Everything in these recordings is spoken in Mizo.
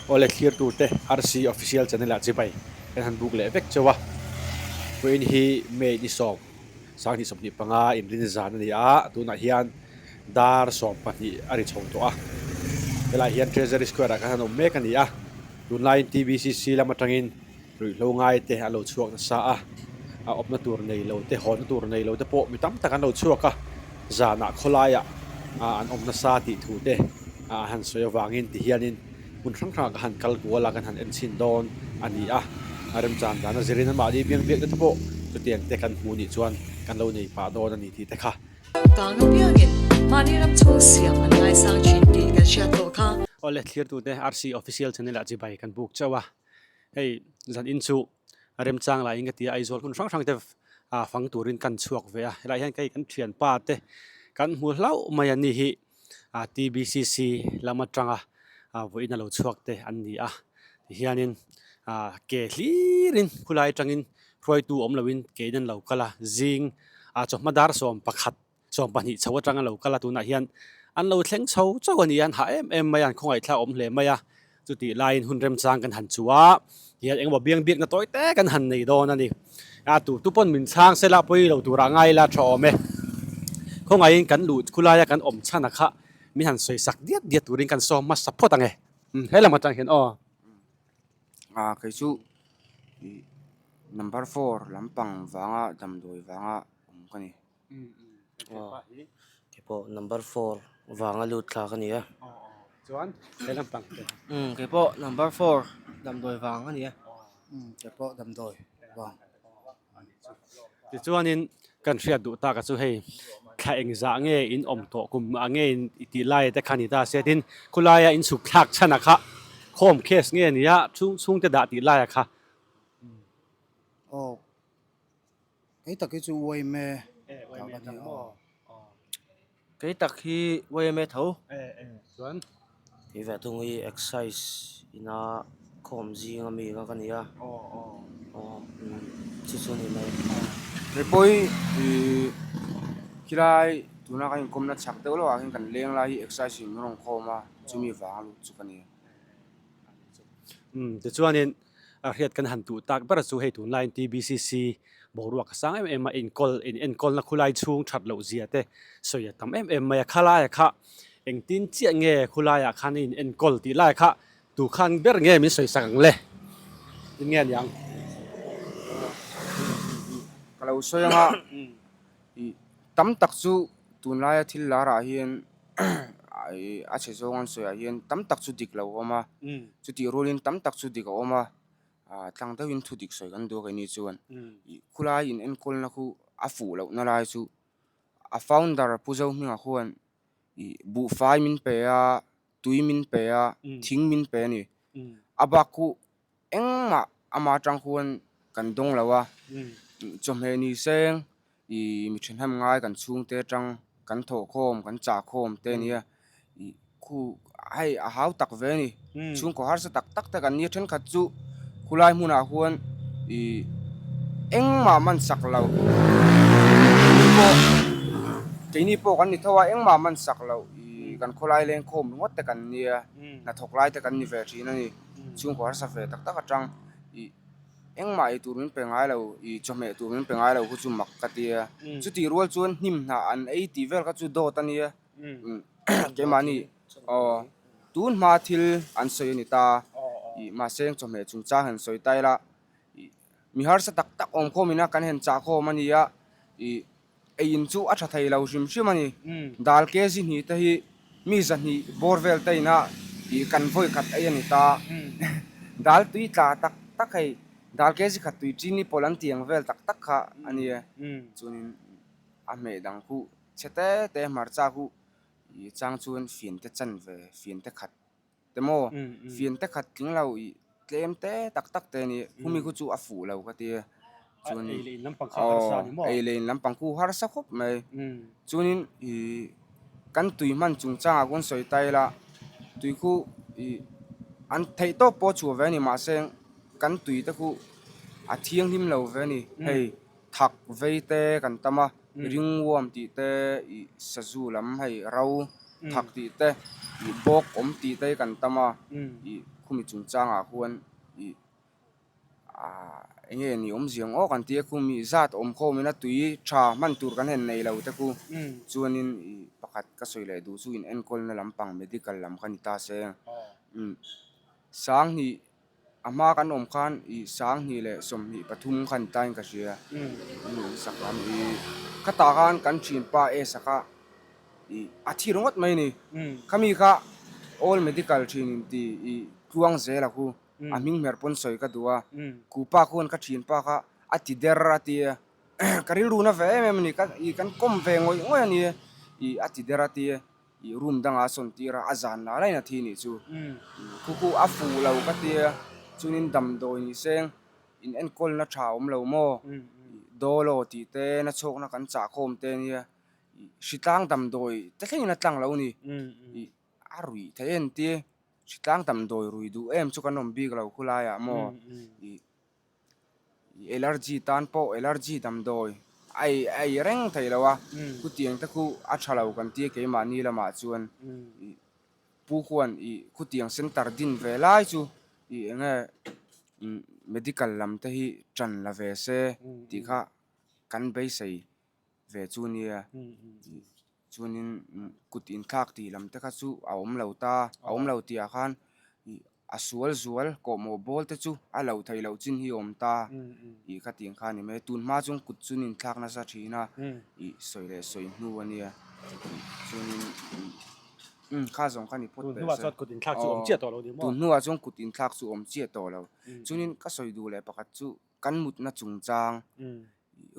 Awle thlir turte RC Official Channel ah chibai kan han buk leh vek chauh a. Vawiin hi May ni sawm 20 25 inrin zan a ni a, tunah hian dar 12 a ri chho tawh a. Helaiah hian Treasury Square ah khan han awm mek a ni a, tunlaiin TBCC lam atangin Ruihhlo ngai te a lo chhuak nasa a, a awmna tur nei lo te, hawnna tur nei lo te pawh mi tam tak an lo chhuak a, zanah khawlaiah an awm nasa tih thu te a han sawi avangin ti hianin hmun hrang hrangah ka han kal kual a, kan han en chhin dawn a ni a, a remchan dan a zirin amahni biang biakna te pawh chutiang te kan hmuh nih chuan kan lo nei pah dawn a ni tih te kha. Kang apiangin mahni ram chhung siam an ngaisang thin tih kan hriat tawh kha. Awle thlirtute RC Official Channel ah chibai kan buk chauh a. Hei zan in chu a remchang laiin ka ti a, Aizawl hmun hrang hrang te ah fang turin kan chhuak ve a, helaiah hian kei kan thianpa te kan hmu hlauh mai a ni hi ah TBCC lam atanga ah vawiin a lo chhuak te an ni a, tihianin ah ke hlirin khulai atangin hruaitu awm loin kein an lo kal a, zing ah chawhma dar 11. 20 chho atanga lo kal a, tunah hian an lo thleng chho chauh a ni a, an hah em em mai a, an khawngaihthlak awm hle mai a, chutih laiin hun remchang kan han chu a, tihian engemaw biang biakna tawi te kan han nei dawn a ni, a tu tu pawn min chhang sela pawi lo turah ngai ila tha awm e, khawngaihin kan luh khulaia kan awm chhan a kha min han sawi sak diat diat turin kan sawm hmasa phawt ang e, he lam atang hian aw. A kei chu number four lampang vanga damdawi vanga awm ka ni. Keipawh number four vanga lut thla ka ni a. Chuan he lampang te. Keipawh number four damdawi vang a ni a. Keipawh damdawi vang. Tichuanin kan hriat duh tak a chu hei thla engzah nge in awm tawh kum ah nge in tih lai te kha ni ta se tin khulaia in chhuk thlak chhan a kha khawm case nge ni a chhung chhungte dah tih lai a kha. Aw. Kei tak hi chu YMA ta ka ni a. Kei tak hi YMA tho. Chuan. Kei ve thung hi excise ina khawm zing ami kha ka ni a. Aw chu chu ni mai. Kei pawh hi khilai tuna kan inkawmna chhak deuh lawkah hian kan leng lai hi excise in rawn khawm a chumi vang lut chu ka ni a. Tichuanin A hriat kan han tuh tak ber chu hei tunlaiin TBCC boruak a sang em em a, inkawl in enkawlna khulai chhung that loh zia te sawi a tam em em mai a, khalaiah kha engtin chiah nge khulaiah khan in enkawl tih lai kha tu khan ber nge min sawi sak ang le? Tin nge aniang? Ka lo sawi anga ih tam tak chu tunlaia thil larah hian a chhe zawng an sawiah hian tam tak chu dik lo a awm a, chutih rualin tam tak chu dik a awm a, ah tlang deuhin thu dik sawi kan duh a keini chuan ih khulai in enkawlna khu a fuh lohna lai chu a founder Pu Zohminga khuan ih buhfai min pe a tui min pe a thing min pe a ni a bak khu Engmah ama atang khuan kan dawng lo a, chawhmeh ni seng ih mi thahnem ngai kan chhungte atang kan thawhkhawm kan chahkhawm te a nia ih khu hei a hau tak ve a ni chhungkaw harsa tak tak te kan nia thenkhat chu khulai hmunah khuan ih engmah man sak lo keini pawh keini pawh kan ni tho a engmah man sak lo ih kan khawlai lengkhawm ringawt te kan nia hnathawk lai te kan ni ve thin a ni. Chhungkaw harsa ve tak tak atang ih engmah ei tur min pe ngai lo ih chawhmeh tur min pe ngai lo khu chu mak ka ti a chutih rual chuan hnim hnah an ei tih vel kha chu dawt a nia keimahni aw tun hma thil an sawi a ni ta ih mahse chawhmeh chungchang han sawi ta ila ih mi harsa tak tak awm khawm ina kan han chah khawm a ni a ih. Ei in chu a tha thei lo hrim hrim a ni. Dal kg hnih te hi mi 200 bawr vel te ina ih kan vawi khat ei a ni ta. Dal tui tla tak tak hei dal kg khat tui chini pawlh an tih ang vel tak tak kha a ni e. Chuanin a hmeh dang khu chhe te te hmarcha khu ih chang chuan fian te chan ve fian te khat. Te maw fian te khat tling lo ih tlem te tak tak te ni khumi khu chu a fuh lo ka ti chuan ei leh in lampang kha harsa ni maw ei leh in lampang khu harsa khawp mai chuanin ih kan tui hman chungchangah khawn sawi ta ila tui khu ih an theih tawp pawh a chhuah ve a ni mahse kan tui te khu a thianghlim lo ve a ni hei thak vei te kan tam a. Ringworm tih te ih sazu lam hei ro thak tih te ih bawk awm tih te hi kan tam a ih Khumi chungchangah khuan ih ah eng nge ni awmzia ang aw kan tia khumi zat awm khawmin a tui tha hman tur kan han nei lo te khu chuanin ih pakhat ka sawi leh duh chu in enkawlna lampang medical lam kha ni ta se umm sanghnih a hma kan awm khan ih sanghnih leh 23 kha ni tain ka hria in sak lam ih khatah khan kan thianpa S a kha ih a thi ringawt mai a ni khami kha all medical thin in ti ih tluang zel a khu a hming hmer pawn sawi ka duh a kupa khuan ka thianpa kha a ti der a ti a ka rilru na ve em em a ni ka ih kan kawm ve ngawih ngawih a ni ih a ti der a ti a. Ih room dangah a sawn tir a, a zan lah lain a thi nih chu. Khu khu a fuh lo ka tia, chuanin damdawi ni seng in enkawlna tha a awm lo maw? Ih dawlaw tih te, na chhawkna kan chah khawm te nia, ih hritlang damdawi te thlengin a tlang lo ni. Ih a ruih theih en tia, hritlang damdawi rui duh em chu kan awm bik lo khulaiah maw? Ih. Allergy tan pawh allergy damdawi a ei a ei reng thei lo a, khutiang te khu a tha lo kan tia keimahni lamah chuan ih pu khuan ih khutiang center din ve lai chu ih eng nge medical lam te hi tan la ve se tih kha kan beisei ve chu nia chuanin kut inthlak tih lam te kha chu a awm lo ta a awm lo tih ah khan ih a sual zual kawhmawh bawl te chu a lo theih loh chin hi a awm ta ih kha tiang kha a ni mai tun hma chuan kut chu an inthlak nasa thin a ih sawi leh sawi hnu a nia chuanin umm kha zawng kha ni phawt teh se tun hnuah chuan kut inthlak chu awm chiah tawh lo chuanin ka sawi duh leh pakhat chu kan mutna chungchang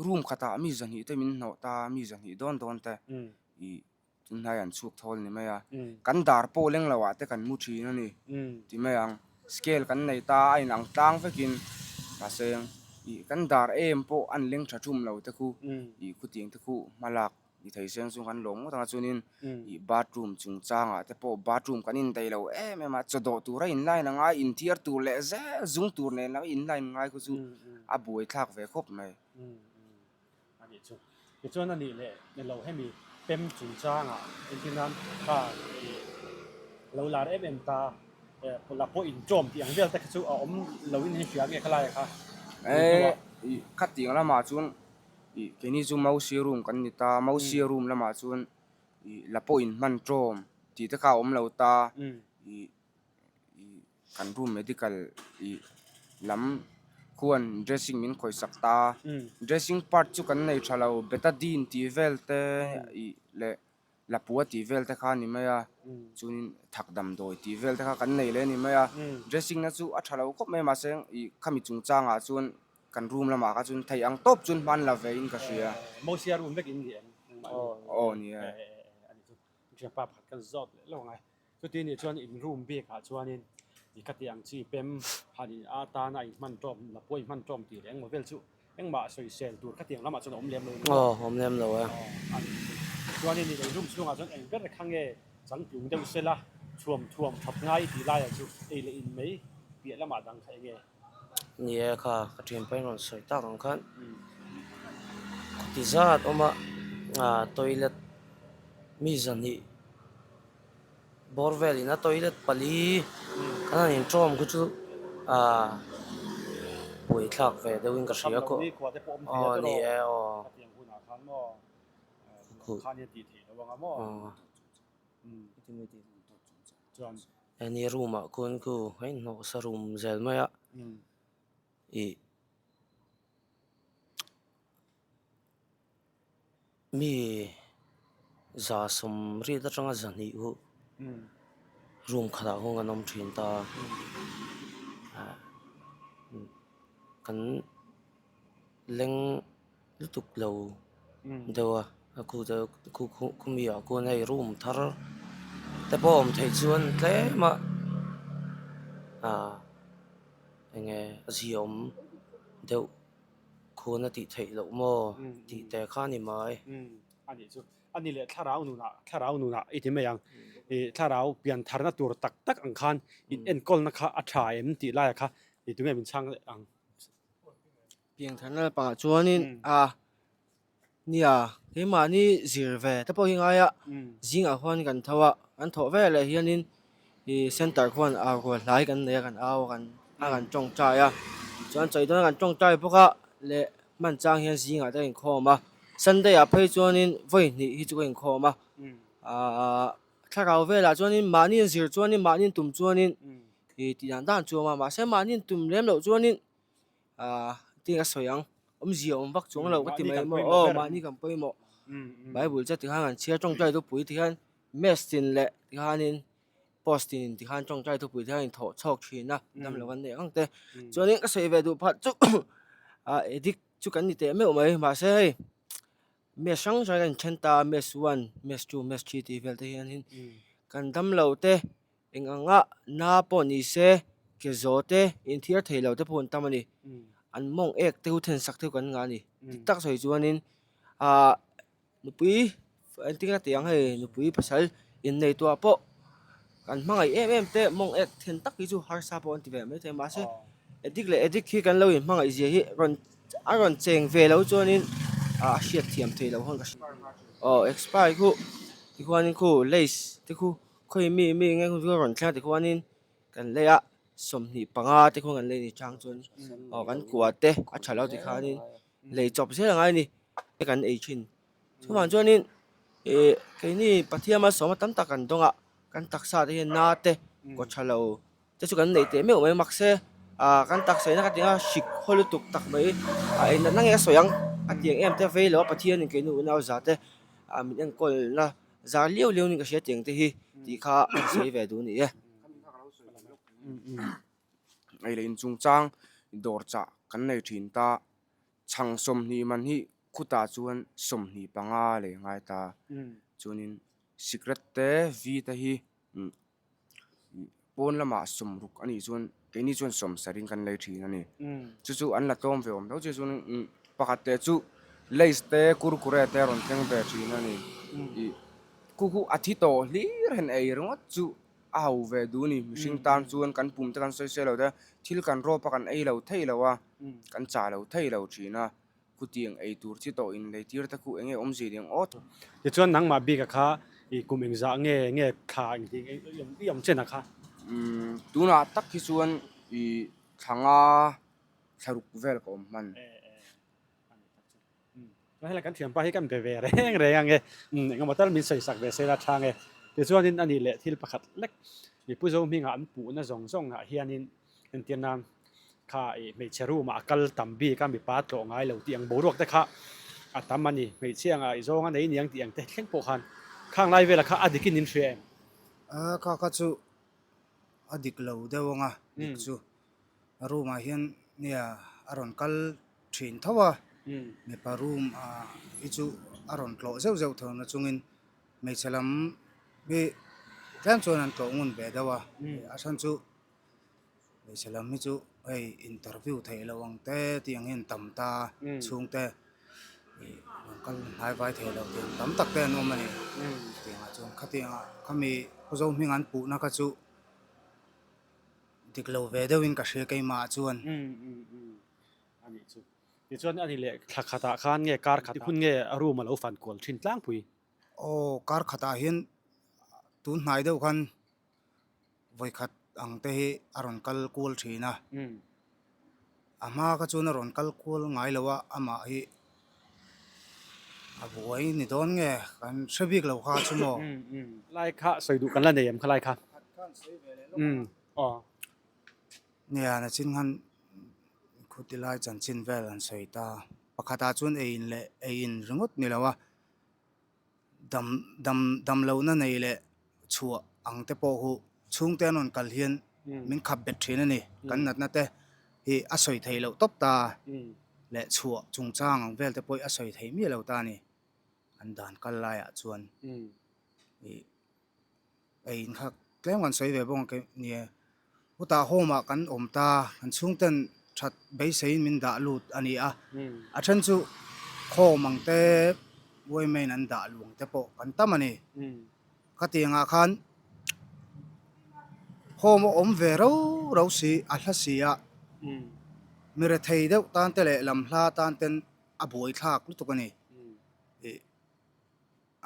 room khatah mi zahnih te min hnawh ta mi zahnih dawn dawn te ih tunhnai an chhuk thawl ni mai a kan dar pawh leng lo ah te kan mu thin a ni ti mai ang scale kan nei ta a inang tlang vekin mahse ih kan dar em pawh an leng tha thum lo te khu ih khutiang te khu hma lak Ni thei seng chu kan lawm ngawt ang a chuanin ih bathroom chungchangah te pawh bathroom kan indaih lo em em a chaw dawh tura in line ang a inthiar tur leh zel zung tur nen lam in line ngai khaw chu a buai thlak ve khawp mai. A nih chu. Tichuan a nih leh ni lo hemi pem chungchangah engtin nan kha ih lo lar em em ta la pawh inṭawm tih ang vel te kha chu a awm lo in hria nge khalai kha. Eh ih khatiang lamah chuan Ih keini chu Mausi room kan ni ta, Mausi room lamah chuan ih la pawh in hman tawm tih te kha a awm lo ta, ih ih kan room medical ih lam khuan dressing min khawih sak ta, dressing part chu kan nei tha lo betadine tih vel te ih leh Lapua tih vel te kha a ni mai a, chuanin thak damdawi tih vel te kha kan nei leh a ni mai a, dressing na chu a tha lo khawp mai mahse ih khami chungchangah chuan kan room lamah kha chuan thei ang tawp chuan hman la ve in ka hria. Mosia room vek in ni em? Aw ni e. Thianpa pakhat kan zawt leh lo ang e. Chuti nih chuan in room bik ah chuanin i ka tih ang chi pem han in atana in hman tawm lapua in hman tawm tih leh engmaw vel chu engmah sawisel tur ka tih ang lamah chuan a awm lem lo ni maw? Aw awm lem lo e. Aw a ni chu. Chuanin in room chhungah chuan eng ber kha nge changtlung deuh sela thuam thuam that ngai tih laiah chu ei leh in mai piah lamah dang kha eng nge? Ni e kha ka thianpa in rawn sawi tak ang khan khawti zat awm a ah toilet mi zahnih bawr velin a toilet pali kan han intawm khu chu ah buaithlak ve deuhin ka hria kawh aw ni e aw Heni room ah khuan khu a inhnawh sa room zel mai a ih mi za sawmriat atanga zahnih hu room khatah khuan kan awm thin ta a kan leng lutuk lo deuh a a khu te khu khu khumi ah khuan hei room thar te pawh awm theih chuan tlem a ah eng nge a ziaawm deuh khuan a tih theih loh maw tih te kha a ni mai. A nih chu a ni leh thlarau nunah thlarau nunah i ti mai ang ih thlarau pian tharna tur tak tak ang khan in enkawlna kha a tha em tih laiah kha ih tunge min chhang leh ang. Piangtharna lampangah chuanin a nia keimahni zir ve te pawh hi ngai a zingah khuan kan tho a kan thawh veleh hianin Ih center khuan au rual hlai kan nei a kan au a kan a kan tawngtai a chuan chawi dawn a kan tawngtai bawk a leh hman chang hian zingah te a inkhawm a sunday ah phei chuanin vawi hnih hi chu ka inkhawm a ahh thlarau velah chuanin mahni an zir chuanin mahni an tum chuanin ih tih dan dan chu a awm a mahse mahni an tum lem loh chuanin ahh tinge ka sawi ang awmzia awm vak chuang lo ka ti mai maw aw mahni kan pawimawh bible che tikhan an chhiar tawngtai thupui tikhan mess tin leh tikhanin post tin tikhan tawngtai thupui te hian in thawh chhawk thin a damlo kan neih ang te chuanin ka sawi ve duh phat chu ah addict chu kan ni teh meuh mai mahse hei mess hrang hrang kan inthen ta a mess one mess two mess three tih vel te hianin kan damlo te eng anga na pawh ni se ke zaw te inthiar thei lo te pawh an tam a ni an mawng ek te hu then sak te hu kan ngah a ni dik tak sawi chuanin ah Nupui engtin a ti ang hei nupui pasal innei tuah pawh kan hmangaih em em te mawng ek then tak hi chu harsa pawh an ti ve maithei mahse addict leh addict hi kan lo inhmangaih zia hi rawn a rawn cheng ve lo chuanin a hriat thiam theih loh hawn ka hria aw expire khu tikhuanin khu lace te khu khawi mi mi eng eng chu a rawn thleng a tikhuanin kan lei a 25 te khuan kan lei ni chang chuan aw kan kua te a tha lo tikhanin lei chawp zel a ngai a ni. Kan ei thin. Chuvang chuanin ih keini Pathian malsawma tam tak kan dawng a, kan taksa te hian na te kaw tha lo te chu kan neih teh meuh mai mahse ah kan taksa ina ka ti anga hrik haw lutuk tak mai a eng natna nge a sawi ang a tiang em te a vei lo a Pathianin keini unau za te ah min enkawl na zar liau liau niin ka hria tiang te hi tih kha an sawi ve duh a ni e. Ei leh inchungchang dawr chah kan nei thin ta. Chhang 20 man hi khutah chuan 25 leh ngai ta. Chuanin sikret te vi te hi pawn lamah 60 a nih chuan keini chuan 70 in kan lei thin a ni. Chu chu an la tlawm ve awm tho chu chuan pakhat te chu lays te kurkure te a rawn thleng ve thin a ni. Ih khu khu a thi tawh hlir han ei ringawt chu. A ho ve duh a ni. Mihring tan chuan kan pum te kan sawi sawi lo te, thil kan rawp a kan ei lo thei lo a, kan chah lo thei lo thin a, khutiang ei tur chi tawh in lei tir te khu eng nge awmzia ni ang aw. Tichuan nangmah bik a kha i kum engzah nge nge thla engti i awm chen a kha? Umm tunah tak hi chuan i thla nga thla ruk vel ka awm hman. Chuan helai kan thianpa hi kan be ve reng reng ang e, umm engemaw tal min sawi sak ve se la tha ang e. Tichuanin a nih leh thil pakhat lek mipui zo hmingah an puhna zawng zawngah hianin entir nan kha ih hmeichhe room ah a kal tam bik a mipa tlawh ngai lo tih ang boruak te kha a tam a ni. Hmeichhia anga ih zawng a nei niang tih ang te thleng pawh khan khang lai velah kha a dikin in hria em? A kha kha chu a dik lo deuh ang a dik chu. A room ah hian nia a rawn kal thin tho a mipa room ah hi chu a rawn tlawh zeuh zeuh tho na chungin hmeichhe lam hi tlem chuan an tlawh ngun ve deuh a a chhan chu hmeichhe lam hi chu hei interview theih loh ang te tih ang hian tam ta chhungte ih rawn kal hnai vai theih loh tih ang tam tak te an awm a ni tiangah chuan khatiangah khami khawzo hming an puhna kha chu. Dik lo ve deuhin ka hria keimah ah chuan. Umm umm umm a nih chu. Tichuan a ni leh thla khatah khan nge kar khat hun nge a room a lo fan kual thin tlangpui? Aw kar khatah hian tun hnai deuh khan vawikhat ang te hi a rawn kal kual thin a. A hma kha chuan a rawn kal kual ngai lo a, amah hi a buai ni dawn nge kan hre bik lo kha chu maw. Lai kha sawi duh kan la nei em kha lai kha? Aw. Nia nachin khan khuti lai chanchin vel an sawi ta. Pakhatah chuan ei in leh ei in ringawt ni lo a. Dam dam dam lohna nei leh chhuah ang te pawh hu chhungte an rawn kal hian min khap bet thin a ni. Kan natna te hi a sawi theih loh tawp ta leh chhuah chungchang ang vel te pawh hi a sawi theih miah lo ta a ni. An dan kal laiah chuan ih Ei in kha tlem kan sawi ve bawk ang nia. Hutah home ah kan awm ta, kan chhungten that beiseiin min dah lut a ni a. A then chu khawm ang te, women an dah luang te pawh kan tam a ni. Khatiangah khan home a awm ve ro ro si, a hla si a. Mi rethei deuh tan te leh lam hla tan ten a buaithlak lutuk a ni.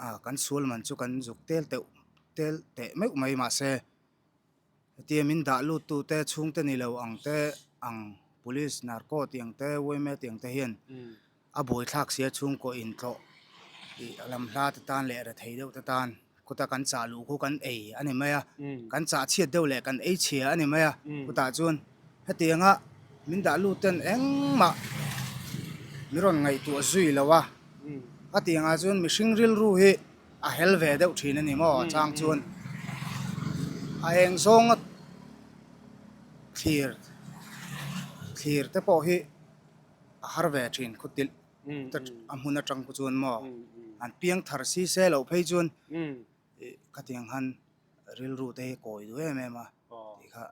A kan sual man chu kan zuk tel teuh tel teh meuh mai mahse. Hetia min dah lut tu te chhungte ni lo ang te ang police narco tih ang te yma tih ang te hian a buaithlak sia chhungkaw intlawh ih lam hla te tan leh rethei deuh te tan khuta kan chah luh khu kan ei a ni mai a, kan chah chhiat deuh leh kan ei chhia a ni mai a, khutah chuan hetianga min dah lut ten engmah min rawn ngaihtuah zui lo a, a tiangah chuan mihring rilru hi a hel ve deuh thin a ni maw a chang chuan a eng zawnga thlir thlir te pawh hi a har ve thin khaw tilh te a hmun atang pawh chuan maw an piang thar si se loh phei chuan ih khatiang han rilru te hi kawi duh em em a tih kha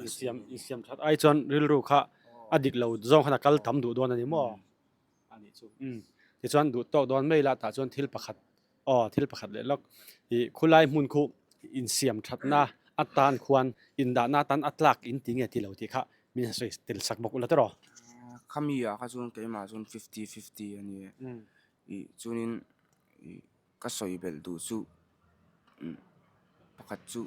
insiam insiam that ai chuan rilru kha a dik lo zawng khan a kal tam duh dawn a ni maw. A nih chu. Umm. Tichuan duh tawk dawn mai la tah chuan thil pakhat aw thil pakhat leh lawk ih khulai hmun khu insiam thatna atan khuan indahna atan a tlak in ti nge ti lo tih kha min han sawi tel sak bawk ula tawh. Khami ah kha chuan keimah chuan fifty fifty a ni e. Ih chuanin ih Ka sawi belh duh chu pakhat chu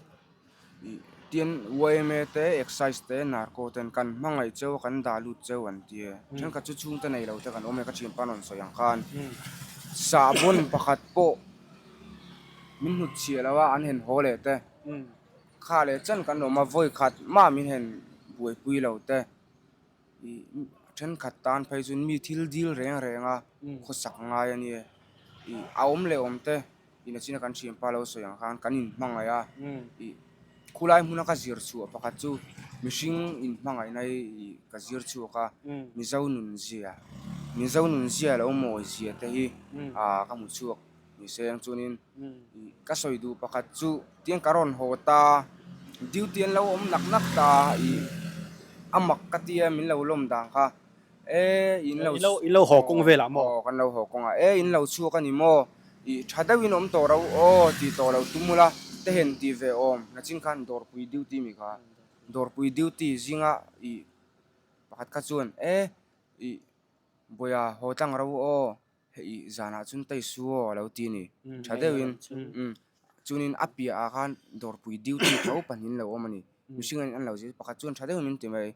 ih tin yma te excise te narco ten kan hmangaih cheu a kan dah lut cheu an ti e thenkhat chu chhungte nei lo te kan awm e ka thianpa rawn sawi ang khan sahbawn pakhat pawh min hnut chhiah lo a an hen haw leh te kha leh chen kan awm a vawi khat mah min hen buaipui lo te. Ih thenkhat tan phei chuan mi thil dil reng reng a khawsak ngai a nia ih a awm leh awm te ina china kan thianpa lo sawi ang khan kan inhmangaih a ih khulai hmuna ka zir chhuah pakhat chu mihring inhmangaihna hi ih ka zir chhuak a mizo nun zia mizo nun zia lo mawi zia te hi ah ka hmu chhuak. Ni seng chuanin ka sawi duh pakhat chu tiang ka rawn haw ta duty an lo awm nak nak ta ih a mak ka tia min lo lawm dan kha e in lo in lo haw kawng velah maw aw kan lo haw kawng ah e in lo chhuak a ni maw ih tha deuhin awm tawh ro aw tih tawh lo tum ula te hen tih ve awm nachin khan dawrpui duty mi kha dawrpui duty zinga ih pakhat kha chuan e ih Bawiha haw tlang ro aw. Hei zanah chuan tei su aw a lo ti a ni. Tha deuhin umm chuanin a piahah khan dawrpui duty tho pahnih an lo awm a ni. Mihring an lo zir pakhat chuan tha deuhin min ti mai.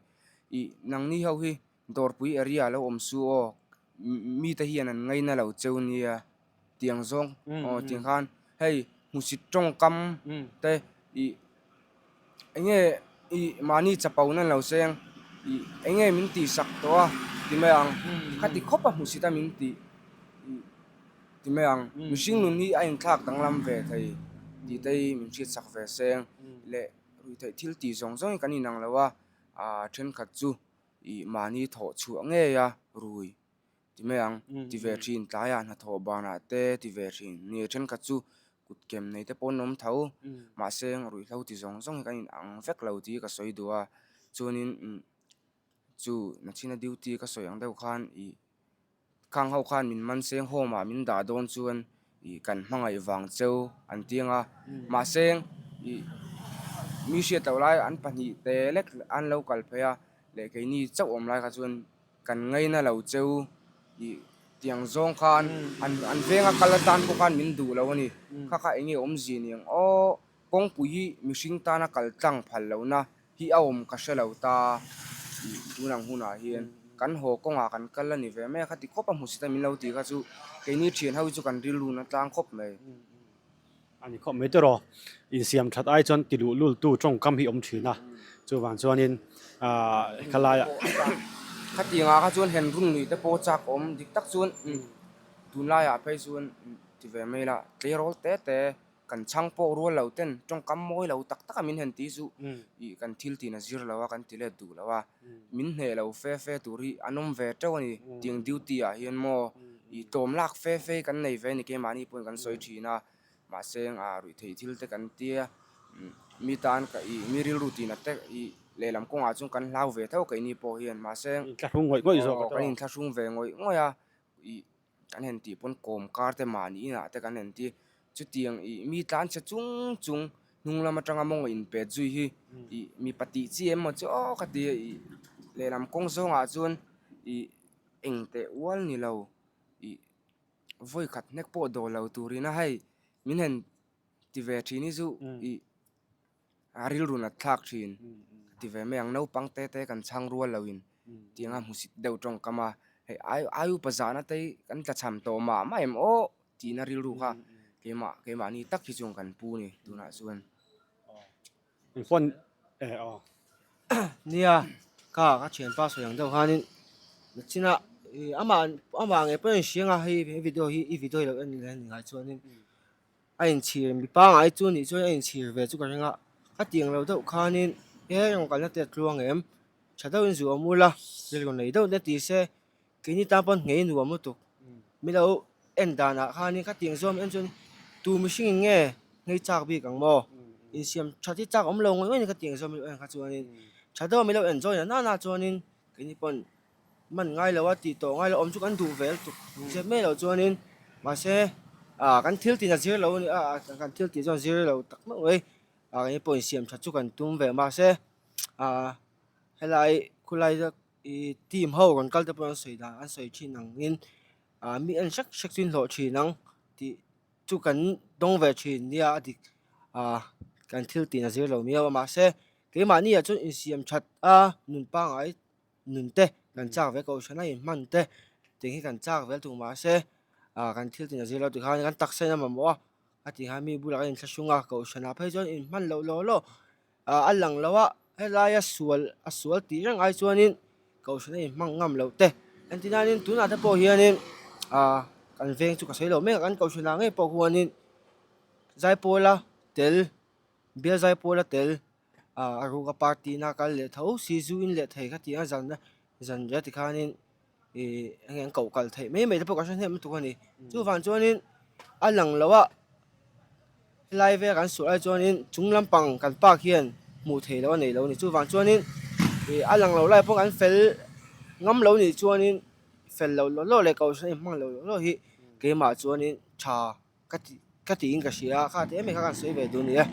Ih nangni ho hi dawrpui area a lo awm su aw mite hian an ngaina lo cheu nia tiang zawng aw tiang khan hei hmusit tawngkam te ih Eng nge ih mahni chapo na lo seng ih eng nge min tih sak tawh a ti mai ang khati khawp a hmusit a min tih ih ti mai ang mihring nun hi a inthlak danglam ve thei tih te hi min hriat sak ve seng leh ruihtheih thil tih zawng zawng hi kan inang lo a ah thenkhat chu ih mahni thawh chhuah ngei a rui. Ti mai ang, ti ve thin, tlaiah hnathawh banah te ti ve thin. Ni thenkhat chu kut kem nei te pawh an awm tho, mahse ruihhlo ti zawng zawng hi kan in ang vek lo tih ka sawi duh a, chuanin chu nachhina duty ka sawi ang deuh khan ih khang ho khan min man seng home ah min dah dawn chuan ih kan hmangaih vang cheu an ti ang a, mahse ih mi hriat loh lai an pahnihte lek an lo kal phei a leh keini chauh awm lai kha chuan. Kan ngaina lo cheu ih tiang zawng khan an an venga kal atan pawh khan min duh lo a ni. Kha kha eng nge awmzia ni ang aw, kawngpui hi mihring tana kal tlang phal lohna hi a awm ka hre lo ta ih tun ang hunah hian kan haw kawngah kan kal a ni ve mai a, khati khawp a hmusit a min lo ti kha chu keini thian ho hi chu kan rilru na tlang khawp mai. A ni khawp mai tawh insiam that ai chuan ti luh lul tu tawngkam hi awm thin a, chuvang chuanin aah khalaiah. Khatiangah kha chuan hen run lui te pawh chak awm dik tak chuan tunlaiah phei chuan ti ve mai la tleirawl te te kan chhang pawh rual lo ten tawngkam mawi lo tak tak a min hen tih chu ih kan thil tih na zir lo a kan ti let duh lo a. Min hneh lo fe fe tur hi an awm ve teuh a ni. Tiang duty ah hian maw ih tlawm lak fe fe kan nei ve a ni keimahni pawhin kan sawi thin a. Mahse ah ruih theih thil te kan tia mi tan ka ih mi rilru tihna te ih lehlam kawngah chuan kan hlau ve tho keini pawh hian mahse Inthlahrung ngawih ngawih zawk a kan inthlahrung ve ngawih ngawih a ih kan han tih pawn kawm kar te mahni inah te kan han ti chutiang ih mi tlan chhe chung chung hnung lam atanga mawng in pet zui hi ih mipa tih chi em maw chu aw ka ti a ih lehlam kawng zawngah chuan ih eng teh ual ni lo ih vawi khat hnek pawh dawl lo turin a hei min han ti ve thin hi chu ih. A rilru nat thlak thin ka ti ve mai ang. Naupang te te kan chhang rual loin tianga hmusit deuh tawngkam a, hei ai ai upa zahna te hi kan tlachham tawh mah mah em aw tihna rilru kha keimah keimahni tak hi chuan kan pu ni tunah chuan. Engpawn eh aw. Nia ka ka thianpa sawi ang deuh khanin nachina ih amah amah ngei pawhin a inhriang a hei he video hi i video hi lo en leh a ni ngai chuanin. A inchhir mi pangngai chu nih chuan a inchhir ve chu ka ring a, ka tih ang lo deuh khanin he rawn kalna te a tluang em? Tha deuhin zu awm ula, rilru nei deuh te ti se, keini tan pawn nghei nuam lutuk. Mi lo en danah khanin ka tih ang zawm em chuan tu mihring in nge nghei chak bik ang maw? Insiam that hi chak awm lo ngawih ngawih a ni ka tih ang zawm en kha chuanin tha deuha mi lo enjoy na nana chuanin keini pawn man ngai lo a tih tawh ngai lo awm chu kan duh ve lutuk zep mai loh chuanin mahse ah kan thil tih a zir lo a ni a kan thil tih chuan zir lo tak meuh mai ah eng pawh insiam that chu kan tum ve mahse ah helai khulai ih team ho rawn kal te pawh an sawi dan an sawi thin angin ah mi en hrek hrek chu in hlawh thin ang tih chu kan dawng ve thin nia a dik ah kan thil tih a zir lo miau a mahse keimahni ah chuan insiam that a nun pangngai. nun te kan chak ve kohhran a inhman te tih hi kan chak vel tuk mahse ah kan thil tin a zir lo ti khan kan taksa in a mamawh a a ti khan mi bulah kan inthlahrung a kohhran ah phei chuan inhman loh law law ah a lang lo a helaia sual a sual tih reng ai chuanin kohhran a inhmang ngam loh te engtin hianin tunah te pawh hianin ah kan veng chu ka sawi lo mek a kan kohhran ah ngei pawh khuanin zaipawla tel bial zaipawla tel. ah a ruka party na kal leh tho si zu in leh thei kha ti a zan zan ria ti khanin ih eng nge an koh kal theih mai mai te pawh ka hre hnem lutuk a ni chuvang chuanin a lang lo a helai vel kan suah lai chuanin chung lampang kan park hian hmuh theih loh a nei lo a ni chuvang chuanin ih a lang lo lai pawh kan fel ngam lo nih chuanin fel loh law law leh kohhran a inhmang loh law law hi keimah chuanin tha. Ka ti ka tiin ka hria a, kha te em em kha kan sawi ve duh a ni e.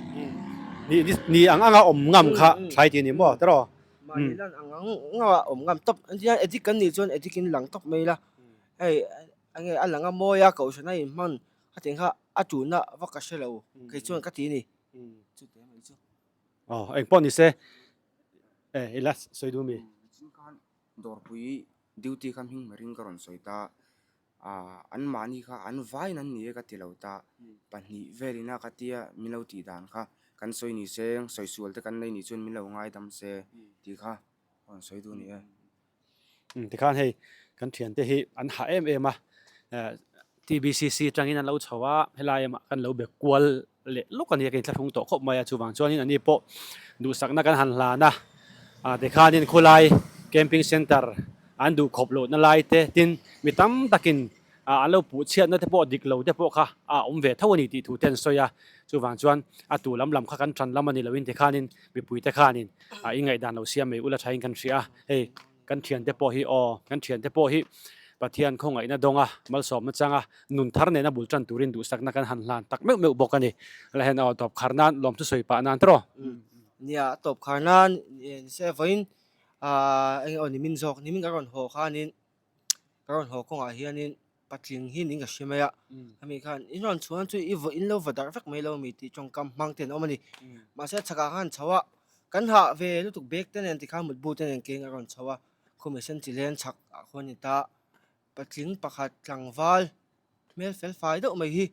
Ni ni ang anga awm ngam kha thlai tih a ni maw tiraw? Mahni lan ang ang anga awm ngam tawp an tia addict kan nih chuan addict in lang tawp mai ila hei enge a lang a mawi a kohhran a inhman kha tiang kha a tulna vak ka hre lo kei chuan ka ti a ni chu te mai chu. Aw engpawh ni se e ila sawi duh mi? Dawrpui duty kha hming berin ka rawn sawi ta. Aaa an mahni kha an vaiin an ni e ka ti lo ta, pahnih velin a ka tia min lo tih dan kha kan sawi ni se sawi sual te kan nei nih chuan min lo ngaidam se tih kha a rawn sawi duh a ni e. Tikhan hei kan thiante hi an hah em em a, TBCC atangin an lo chho a, helai lamah kan lo be kual leh lawk a ni a, ka inthlahrung tawh khawp mai a, chuvang chuanin ani pawh duhsakna kan han hlan a, ah tikhanin khulai camping centre an duh khawp lohna lai te tin mi tam takin ah an lo puh chhiatna te pawh dik lo te pawh kha a awm ve tho a ni tih thu te an sawi a, chuvang chuan a tu lam lam kha kan tan lam a ni loin tikhanin mipui te khanin ah ingaihdan lo siam mai ula thain kan hria a, hei. Kan thiante pawh hi aw, kan thiante pawh hi Pathian khawngaihna dawnga malsawmna changa nun thar nena bul tan turin duhsakna kan han hlan tak meuh meuh bawk a ni. Helai hian aw tawp khar nan lawmthu sawi pah nan tawh. Nia, a tawp khar nan nise vawiin aah eng aw nimin zawk, nimin ka rawn haw khanin ka rawn haw kawngah hianin patling hi niin ka hre mai a, ami khan in rawn chhuan chu i vaw in lo va darh vek mai lo mi tih tawngkam hmang te an awm a ni. Mahse chhakah khan chho a, kan hah ve lutuk bag te nen tikhan mutbu te nen keng a rawn chho a, khumi sen chi len chhak ah khuan a ni ta. Patling pakhat tlangval hmel fel fai deuh mai hi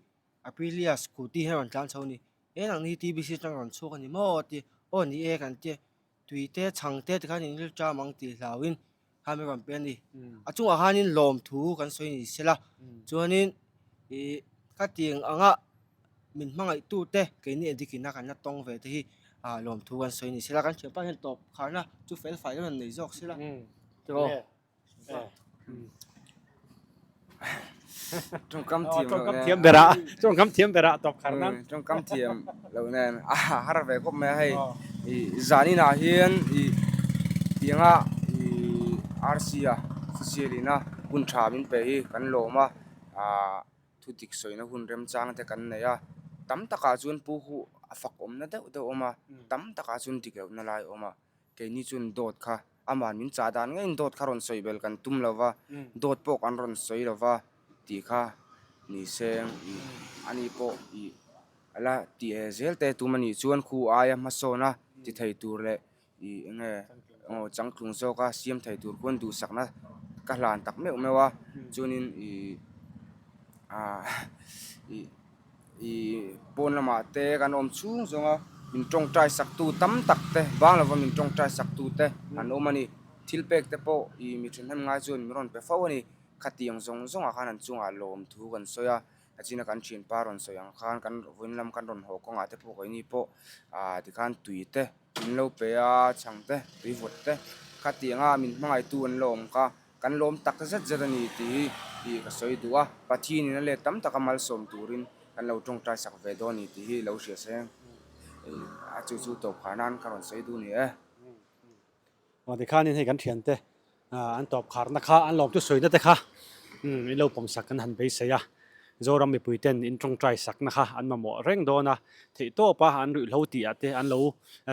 Aprilia scooty hian a rawn tlan chho a ni. Eng ang hi TBC atang a rawn chhuak a ni maw a ti, aw ni e kan tia, tui te chhang te tikhan in rilṭam ang tih hlauhin kha min rawn pe a ni. A chungah khanin lawmthu kan sawi ni sela chuanin ih ka tiang anga min hmangaihtu te keini addict ina kan la tawng ve te hi ah lawmthu kan sawi ni sela kan thianpa hian tawp kharna chu fel fai rawn nei zawk sela tiraw. Tawngkam thiam loh nen. Thiam berah tawngkam thiam berah tawp khar nan. Tawngkam thiam loh nen a har ve khawp mai a hei ih zan inah hian ih tianga ih RC a official ina hun tha min pe hi kan lawm a ah thu dik sawina hun remchang te kan nei a tam takah chuan pu hu a fak awmna deuh deuh a awm a tam takah chuan dik lohna lai a awm a keini chuan dawt kha Aman min chah dan ngeiin dawt kha rawn sawi bel kan tum lo va, dawt pawh kan rawn sawi lo va tih kha ni se ani pawh ih A la ti e zel te tum a nih chuan khu aia hmasawna ti thei tur leh ih eng nge aw changtlung zawka siam thei tur khuan duhsakna ka hlan tak meuh meuh a chuanin ih ah ih ih pawn lamah te kan awm chhung zawng a min tawngtai sak tu tam tak te bang lova min tawngtai sak tu te an awm a ni thil pek te pawh ih mi thahnem ngai chuan min rawn pe fo a ni khatiang zawng zawngah khan an chungah lawmthu kan sawi a. A china kan thianpa rawn sawi ang khan kan vawiin lam kan rawn haw kawngah te pawh keini pawh ah tikhan tui te min lo pe a chhang te tui vawt te khatiang a min hmangaihtu an lo awm kha kan lawm tak zet zet a ni tih hi ih ka sawi duh a Pathianin a let tam taka malsawm turin kan lo tawngtai sak ve dawn a ni tih hi lo hria seng ih a chu chu tawp khar nan ka rawn sawi duh a ni e. Aw tikhanin hei kan thiante an tawp kharna kha an lawmtu sawina te kha in lo pawm sak kan han beisei a, Zoram mipui ten in tawngtai sakna kha an mamawh reng dawn a, theih tawp a an ruihhlo tih ah te an lo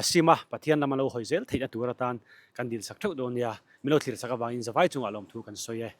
sim a, Pathian lam an lo hawi zel theihna tur atan kan dil sak theuh dawn nia, min lo thlir sak avangin zavai chungah lawmthu kan sawi e.